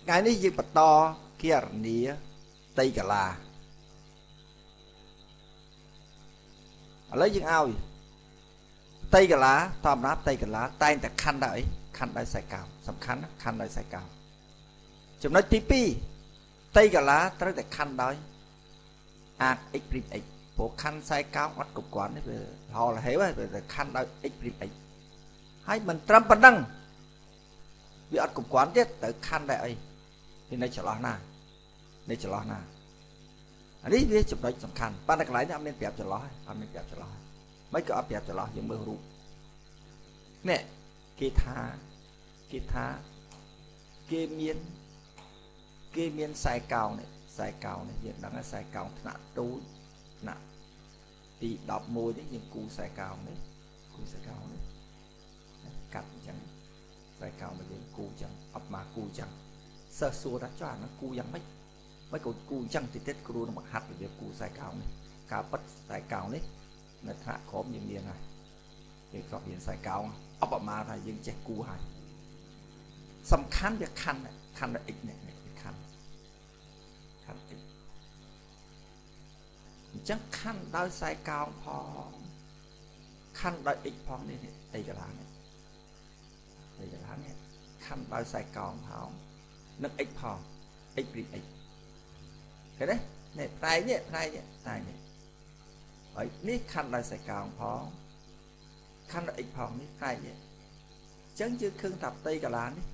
ថ្ងៃនេះយើងបន្តគណនាតៃកាឡាឥឡូវយើងឲ្យតៃកាឡាធម្មតាតៃកាឡាតែងតែខណ្ឌដោយអីខណ្ឌដោយខ្សែកោងសំខាន់ខណ្ឌដោយខ្សែកោងចំណុចទី2តៃកាឡាត្រូវតែខណ្ឌដោយអាក x' x ព្រោះខណ្ឌខ្សែកោងអត់គ្រប់គ្រាន់ទេវាហោលហេវហើយវាខណ្ឌដោយ x' x ហើយមិនត្រឹមប៉ុណ្ណឹងវាអត់គ្រប់គ្រាន់ទៀតត្រូវខណ្ឌដោយអីវានៅចន្លោះណានៅចន្លោះណាអានេះវាចំណុចសំខាន់ប៉ុន្តែកន្លែងនេះអត់មានប្រាប់ចន្លោះអត់មានប្រាប់ចន្លោះមិនក៏អត់ប្រាប់ចន្លោះយើងមើលរូបនេះគេថាគេមានខ្សែកោងនេះខ្សែកោងនេះយើងដឹងហើយខ្សែកោងថ្នាក់ទូចថ្នាក់ទី11នេះយើងគូខ្សែកោងនេះគូខ្សែកោងនេះកាត់អញ្ចឹងខ្សែកោងមកយើងគូអញ្ចឹងអត់មកគូអញ្ចឹងសិស្សសួរថាចុះអាហ្នឹងគូយ៉ាងម៉េចមិនក៏គូអញ្ចឹងតិចទៀតគ្រូនឹងបង្ហាត់របៀបគូខ្សែកោងនេះការប៉ិតខ្សែកោងនេះនៅថ្នាក់ក្រោមយើងមានហើយយើងក៏មានខ្សែកោងអបមាថាយើងចេះគូហើយសំខាន់វាខណ្ឌខណ្ឌ x នេះវាខណ្ឌខណ្ឌ x អញ្ចឹងខណ្ឌដោយខ្សែកោងផងខណ្ឌដោយ x ផងនេះអីកាឡានេះអីកាឡានេះខណ្ឌដោយខ្សែកោងផងនិង x ផង x' x ឃើញទេនេះផ្នែកនេះផ្នែកនេះផ្នែកនេះហើយនេះខណ្ឌដោយខ្សែកោងផងខណ្ឌដោយ x ផងនេះផ្នែកនេះអញ្ចឹងយើងឃើញថាផ្ទៃកាឡានេះ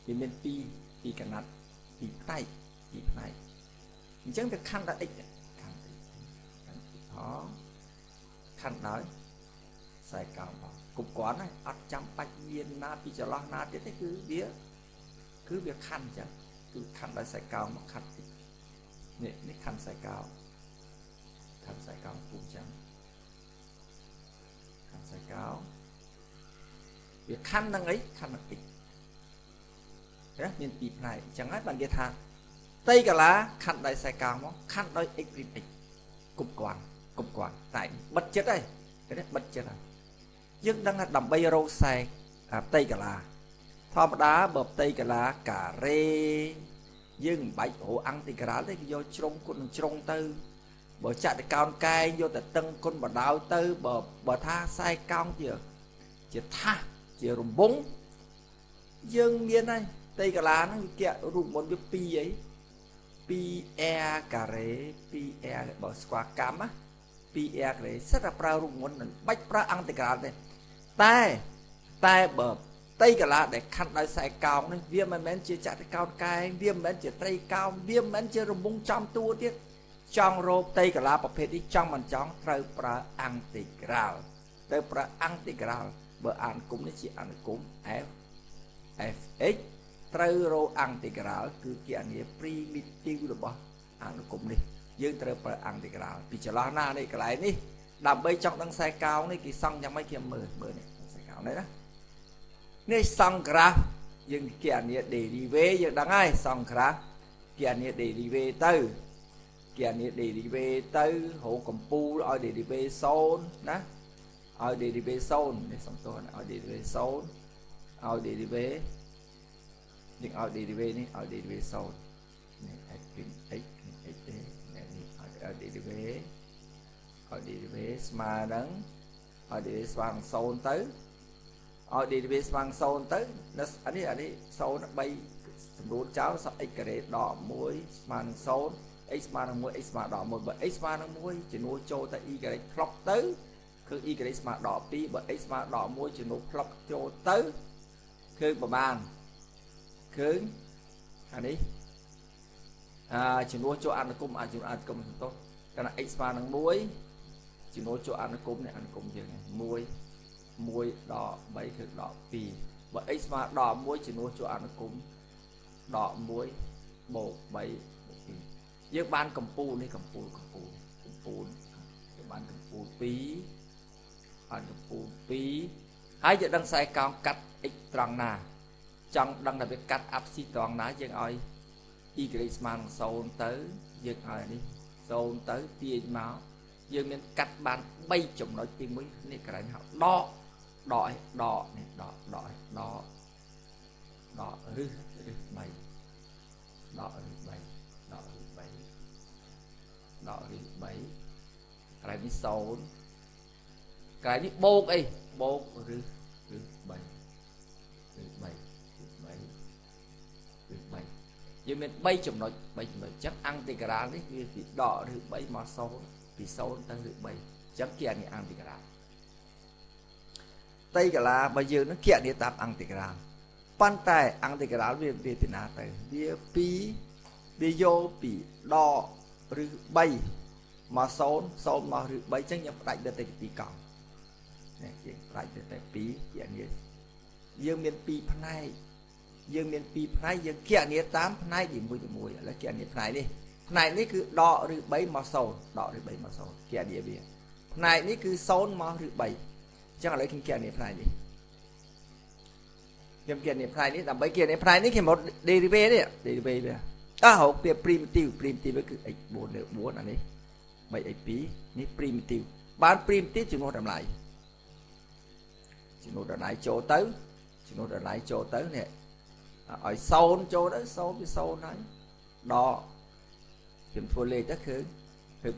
វាមានពីរកណាត់ពីរផ្នែកពីរផ្នែកអញ្ចឹងវាខណ្ឌដោយ x ខណ្ឌ x ខណ្ឌ x ផងខណ្ឌដោយខ្សែកោងផងគ្រប់គ្រាន់ហើយអត់ចាំបាច់មានណាពីចន្លោះណាទៀតទេគឺវាខណ្ឌអញ្ចឹងគឺខណ្ឌដោយខ្សែកោងមកខណ្ឌ x នេះនេះខណ្ឌខ្សែកោងខណ្ឌខ្សែកោងពូអញ្ចឹងខណ្ឌខ្សែកោងវាខណ្ឌនឹងអីខណ្ឌនឹង x ណាមានពីរផ្នែកអញ្ចឹងហើយបានគេថាតៃកាឡាខណ្ឌដោយខ្សែកោងមកខណ្ឌដោយ x' x គ្រប់គ្រាន់គ្រប់គ្រាន់តែបិទចិត្តហើយគេនេះបិទចិត្តហើយយើងដឹងថាដើម្បីរកខ្សែផ្ទៃកាឡាធម្មតាបើផ្ទៃកាឡាការ៉េយើងមិនបាច់រកអង់តិក្រាលទេគេយកជ្រុងគុណនឹងជ្រុងទៅបើចតុកោណកែងយកតែតឹងគុណបដោយទៅបើថាខ្សែកោងជាថាសជារង្វង់យើងមានហើយផ្ទៃកាឡាហ្នឹងវាគៈរូបមន្តវា2អី 2r ការ៉េ 2r បើស្គាល់កម្មណា 2r ការ៉េសិតតែប្រើរូបមន្តមិនបាច់ប្រើអង់តិក្រាលទេតែបើផ្ទៃកាឡាដែលខណ្ឌដោយខ្សែកោងនេះវាមិនមែនជាចតុកោណកែងវាមិនមែនជាត្រីកោណវាមិនមែនជារង្វង់ចំតួទៀតចង់រកផ្ទៃកាឡាប្រភេទនេះចង់មិនចង់ត្រូវប្រើអង់តិក្រាលត្រូវប្រើអង់តិក្រាលបើអនុគមនេះជាអនុគម f fx ត្រូវរកអង់តិក្រាលគឺគណនា primitive របស់អនុគមនេះយើងត្រូវប្រើអង់តិក្រាលពីចន្លោះណានេះកន្លែងនេះដើម្បីចង់ដឹងខ្សែកោងនេះគេសង់យ៉ាងម៉េចគេមើលមើលនេះខ្សែកោងនេះណានេះសង់ក្រាហ្វយើងគណនា derivative យើងដឹងហើយសង់ក្រាហ្វគណនា derivative ទៅគណនា derivative ទៅរកកម្ពូលឲ្យ derivative 0ណាឲ្យ derivative 0នេះសំទោសឲ្យ derivative 0ឲ្យ derivative យើងឲ្យ derivative នេះឲ្យ derivative 0នេះ x x x ទេនេះឲ្យ derivative ឲ្យ derivative ស្មើនឹងឲ្យ derivative ស្មើនឹង0ទៅឲ្យ derivative ស្មើនឹង0ទៅនៅអានេះ0 3សម្រួលចោលសក់ x ការ៉េដក1ស្មើនឹង0 x ស្មើនឹង1 x ស្មើដក1បើ x ស្មើនឹង1ជំនួសចូលទៅ y ការ៉េផ្លុកទៅគឺ y ការ៉េស្មើដក2បើ x ស្មើដក1ជំនួសផ្លុកចូលទៅគឺប្រមាណឃើញអានេះជំនួសចូលអនុគមអាចជំនួសអនុគមសន្តោសកាលណា x ស្មើនឹង1ជំនួសចូលអនុគមនេះអនុគមយើងនេះ1 1ដក3គឺដក2បើ x ស្មើដក1ជំនួសចូលអនុគមដក1បូក3បូក2យើងបានកម្ពូលនេះកម្ពូលកម្ពូលកម្ពូលយើងបានកម្ពូល2បានកម្ពូល2ហើយយើងដឹងខ្សែកោងកាត់ x ត្រង់ណាចង់ដឹងថាវាកាត់អាប់ស៊ីត្រង់ណាយើងឲ្យ y ស្មើនឹង0ទៅយើងឲ្យនេះ0ទៅទាញមកយើងមានកាត់បាន3ចំណុចទី1នេះកន្លែងហៅដកដកឲ្យដកនេះដកដកឲ្យដកដក ឬ3ដកឬ3ដកឬ3ដកឬ3កន្លែងនេះ0កន្លែងនេះបូកអីបូកឬ3ឬ3ឬ3ឬ3យើងមាន3ចំណុច3ចំណុចអញ្ចឹងអង់តិក្រាលនេះវាពីដកឬ3មក0ពី0ទៅឬ3អញ្ចឹងគេអានេះអង់តិក្រាលតៃកាឡារបស់យើងនឹងគណនាតាមអង់តិក្រាលប៉ុន្តែអង់តិក្រាលវាពីណាទៅវាពីវាយកពីដកឬ3មក0 0មកឬ3អញ្ចឹងយើងផ្ដាច់ទៅតែ2កង់នេះយើងផ្ដាច់ទៅតែ2ជាងាយយើងមាន2ផ្នែកយើងមាន2ផ្នែកយើងគណនាតាមផ្នែកនីមួយៗឥឡូវគណនាផ្នែកនេះផ្នែកនេះគឺដកឬ3មក0ដកឬ3មក0គណនាវាផ្នែកនេះគឺ0មកឬ3អញ្ចឹងឥឡូវខ្ញុំគណនាផ្នែកនេះខ្ញុំគណនាផ្នែកនេះដើម្បីគណនាផ្នែកនេះគេមក derivative នេះ derivative វាអើរកវា primitive primitive វាគឺ x 4លើ4អានេះ 3x2 នេះ primitive បាន primitive ជំនួសតម្លៃជំនួសតម្លៃចូលទៅជំនួសតម្លៃចូលទៅនេះឲ្យ0ចូលទៅ0វា0ហើយដកខ្ញុំធ្វើលេខទៅគឺ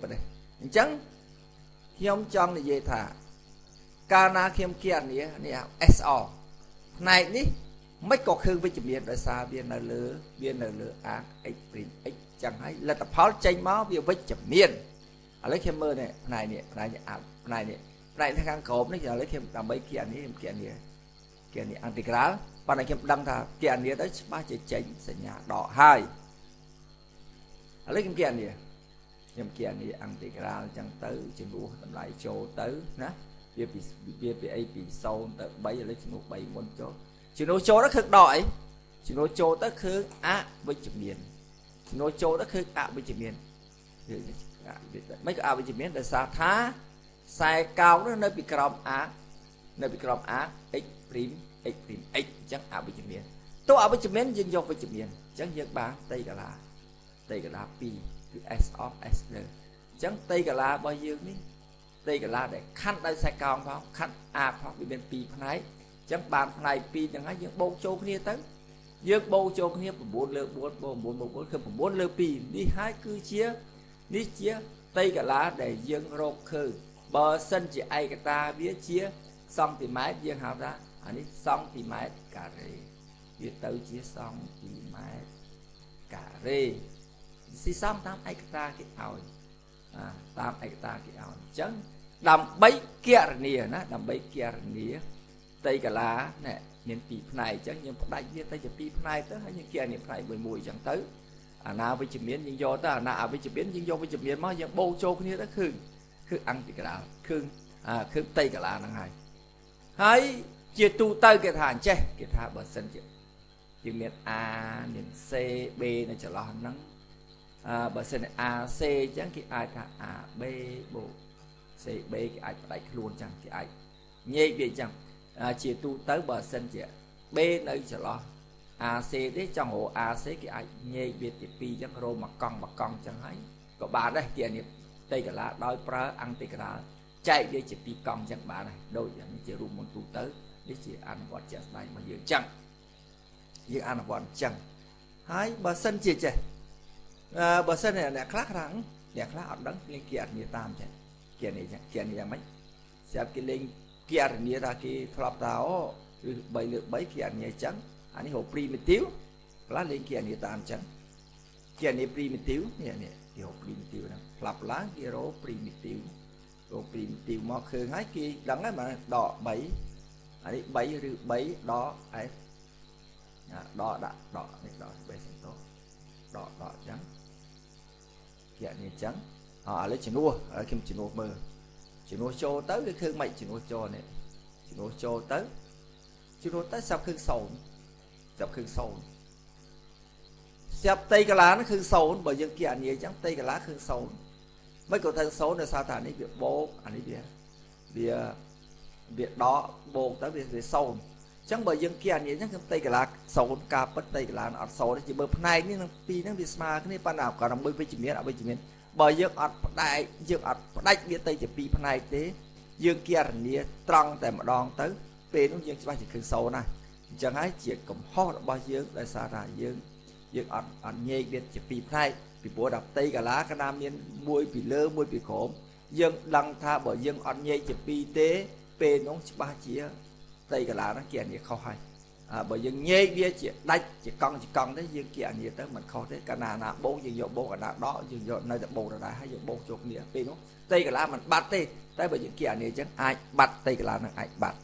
ប៉ុណ្ណេះអញ្ចឹងខ្ញុំចង់និយាយថាកាលណាខ្ញុំគណនានេះ SR ផ្នែកនេះមិនក៏ឃើញវិជ្ជមានដោយសារវានៅលើអាង x' x ចឹងហើយលទ្ធផលចេញមកវាវិជ្ជមានឥឡូវខ្ញុំមើលនេះផ្នែកនេះផ្នែកនេះអាផ្នែកនេះផ្នែកខាងក្រោមនេះឥឡូវខ្ញុំដើម្បីគណនាខ្ញុំគណនាគណនាអង់តិក្រាលប៉ុន្តែខ្ញុំដឹងថាគណនាទៅច្បាស់ជាចេញសញ្ញាដកហើយឥឡូវខ្ញុំគណនាខ្ញុំគណនាអង់តិក្រាលចឹងទៅជំនួសតម្លៃចូលទៅណាវាពីអីពី0ទៅ3ឥឡូវជំនួស3មុនចូលជំនួសចូលទៅគឺដកអីជំនួសចូលទៅគឺអវិជ្ជមានជំនួសចូលទៅគឺអវិជ្ជមានមិនក៏អវិជ្ជមានដោយសារថាខ្សែកោងនោះនៅពីក្រោម a នៅពីក្រោម a x' x' x អញ្ចឹងអវិជ្ជមានទោះអវិជ្ជមានយើងយកវិជ្ជមានអញ្ចឹងយើងបានតៃកាឡាតៃកាឡា2គឺ s of s លើអញ្ចឹងតៃកាឡារបស់យើងនេះតៃកាឡាដែលខណ្ឌដោយខ្សែកោងផងខណ្ឌ a ផងវាមាន2ផ្នែកអញ្ចឹងបានផ្នែក2ហ្នឹងហើយយើងបូកចូលគ្នាទៅយើងបូកចូលគ្នា9លើ4បូក9បូក4គឺ9លើ2នេះហើយគឺជានេះជាតៃកាឡាដែលយើងរកឃើញបើសិនជាឯកតាវាជាសង់ទីម៉ែត្រយើងហៅថាអានេះសង់ទីម៉ែត្រការ៉េវាទៅជាសង់ទីម៉ែត្រការ៉េស៊ីសំតាមឯកតាគេឲ្យតាមឯកតាគេឲ្យអញ្ចឹងដើម្បីគណនាណាដើម្បីគណនាតៃកាឡានេះមាន2ផ្នែកអញ្ចឹងយើងផ្ដាច់វាទៅជា2ផ្នែកទៅហើយយើងគណនាផ្នែកមួយមួយអញ្ចឹងទៅអាណាវិជ្ជមានយើងយកទៅអាណាអវិជ្ជមានយើងយកវិជ្ជមានមកយើងបូកចូលគ្នាទៅគឺអង់តិក្រាលគឺតៃកាឡាហ្នឹងហើយហើយជាទូទៅគេថាអញ្ចេះគេថាបើសិនជាយើងមាន A មាន C B នៅចន្លោះហ្នឹងបើសិន A C អញ្ចឹងគេអាចថា A B បូក C B គេអាចផ្ដាច់ខ្លួនអញ្ចឹងគេអាចញែកវាអញ្ចឹងជាទូទៅបើសិនជា B នៅចន្លោះ AC ទេចង់រក AC គេអាចញែកវាជា2អញ្ចឹងរកមួយកង់មួយកង់អញ្ចឹងហើយក៏បានដែរគេអានេះតៃកាឡាដោយប្រើអង់តិក្រាលចែកវាជា2កង់អញ្ចឹងបានដែរដូចនេះជារូបមន្តទូទៅនេះជាអនុវត្តជាក់ស្ដែងរបស់យើងអញ្ចឹងយើងអនុវត្តអញ្ចឹងហើយបើសិនជាចេះបើសិនអ្នកខ្លះខ្លាំងអ្នកខ្លះអត់ដឹងលេងគេអត់នាតាមចេះគេនេះគេនេះយ៉ាងម៉េចស្រាប់គេលេងគេអត់នាថាគេធ្លាប់ថាអូគឺ3លើ3គេអត់នាអញ្ចឹងអានេះរក primitive ខ្លះលេងគេអត់នាតាមអញ្ចឹងគេអត់នា primitive នេះគេរក primitive ហ្នឹងផ្លាប់ឡើងគេរក primitive រក primitive មកឃើញហើយគេដឹងហើយបាទដក3អានេះ3ឬ3ដក f ដកដាក់ដកនេះដក3សន្តោដកដកអញ្ចឹងគេអត់នេះអញ្ចឹងឥឡូវជំនួសខ្ញុំជំនួសមើលជំនួសចូលទៅវាឃើញមិនជំនួសចូលនេះជំនួសចូលទៅជំនួសទៅស្រាប់ឃើញ0ស្រាប់ឃើញ0ស្រាប់តៃកាឡាហ្នឹងគឺ0បើយើងគណនាអញ្ចឹងតៃកាឡាគឺ0មិនក៏ទៅ0ដោយសារថានេះវាបូកអានេះវាដកបូកទៅវា0អញ្ចឹងបើយើងគណនាអញ្ចឹងគឺតៃកាឡា0ការពិតតៃកាឡាអត់0ទេជាបើផ្នែកនេះនឹងពីរហ្នឹងវាស្មើគ្នាប៉ុន្តែគាត់ដើម្បីវិជ្ជមានអវិជ្ជមានបើយើងអត់ផ្ដាច់យើងអត់ផ្ដាច់វាទៅជាពីរផ្នែកទេយើងគណនាត្រង់តែម្ដងទៅពេលនោះយើងច្បាស់ជាឃើញ0ណា អញ្ចឹងហើយជាកំហុសរបស់យើងដោយសារថាយើងអត់ញែកវាជាពីរផ្នែកពីព្រោះដល់ផ្ទៃកាឡាកាលណាមានមួយពីលើមួយពីក្រោមយើងដឹងថាបើយើងអត់ញែកជាពីរទេពេលនោះច្បាស់ជាផ្ទៃកាឡាហ្នឹងគេអានេះខុសហើយបើយើងញែកវាជាដាច់ជាកង់ជាកង់ទេយើងគេអានេះទៅមិនខុសទេកាលណាណាបូកយើងយកបូកអាណាដកយើងយកនៅតែបូកដដែលហើយយើងបូកចូលគ្នាពេលនោះផ្ទៃកាឡាមិនបាត់ទេតែបើយើងគេអានេះអញ្ចឹងអាចបាត់ផ្ទៃកាឡានឹងអាចបាត់